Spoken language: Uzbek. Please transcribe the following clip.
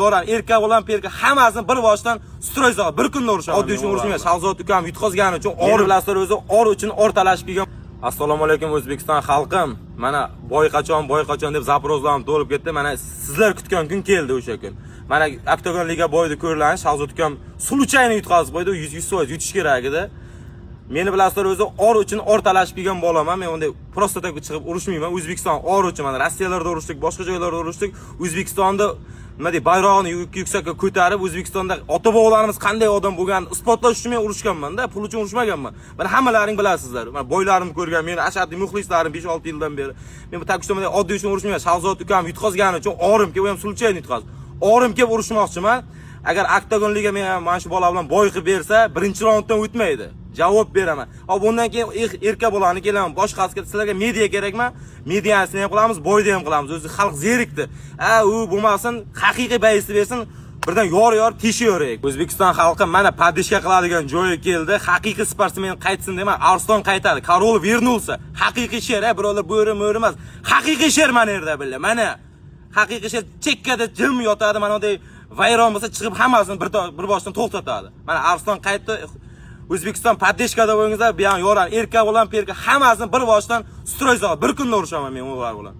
Yo'ram, erkak bilan perka hammasini bir boshdan строй solib, bir kunda urushaman. Oddiy uchun urushmayman. Shahzod ukam yutqazgani uchun or bilasizlar, o'zi or uchun o'rtalashib kelgan. Assalomu alaykum, O'zbekiston xalqim. Mana бой qachon, бой qachon deb запрос larim to'lib ketdi. Mana sizlar kutgan kun keldi o'sha kun. Mana Oktagon Liga бой da ko'rilgan Shahzod ukam случайно yutqazib qo'ydi. 100% yutish kerak edi. Meni bilasizlar, o'zi or uchun o'rtalashib kelgan bolaman. Men unday просто так chiqib urushmayman. O'zbekiston or uchun mana Rossiyalarda urushdik, boshqa joylarda urushdik. O'zbekistonda, nima dey, bayrog'ini yuksakka ko'tarib, O'zbekistonda ota-bobolarimiz qanday odam bo'lganini isbotlash uchun men urushganman-da, pul uchun urushmaganman. Mana hammalaring bilasizlar. Mana бой larimni ko'rgan, meni ashaddiy muxlislarim 5-6 yildan beri. Men bu takushda oddiy uchun urushmayman. Shahzod ukam yutqazgani uchun orim kelib, u ham случайно yutqazdi. Orim kelib urushmoqchiman. Agar Oktagon Liga men mana shu bola bilan бой qilib bersa, birinchi raunddan o'tmaydi. Javob beraman. Hop, bundan keyin erka bolani kelaman, boshqasi keladi. Sizlarga media kerakmi? Mediasini ham qilamiz, бой da ham qilamiz. O'zi xalq zerikdi. A, u bo'lmasin, haqiqiy боец ni bersin, birdan yor-yor teshaveraylik. O'zbekiston xalqi mana поддержка qiladigan joyi keldi. Haqiqiy sportsmen qaytsin deman, Arslon qaytadi. Король вернулся. Haqiqiy sher, a, birovlar bo'ri mo'ri emas. Haqiqiy sher mana yerda billa. Mana haqiqiy sher chekkada jim yotadi, mana bunday vayron bo'lsa chiqib hammasini bir boshdan to'xtatadi. Mana Arslon qaytdi. O'zbekiston поддержка da bo'lingizlar, bu ham yo'ram, erkak bilan perka hammasini bir boshdan строй solib, bir kunda urushaman men ular bilan.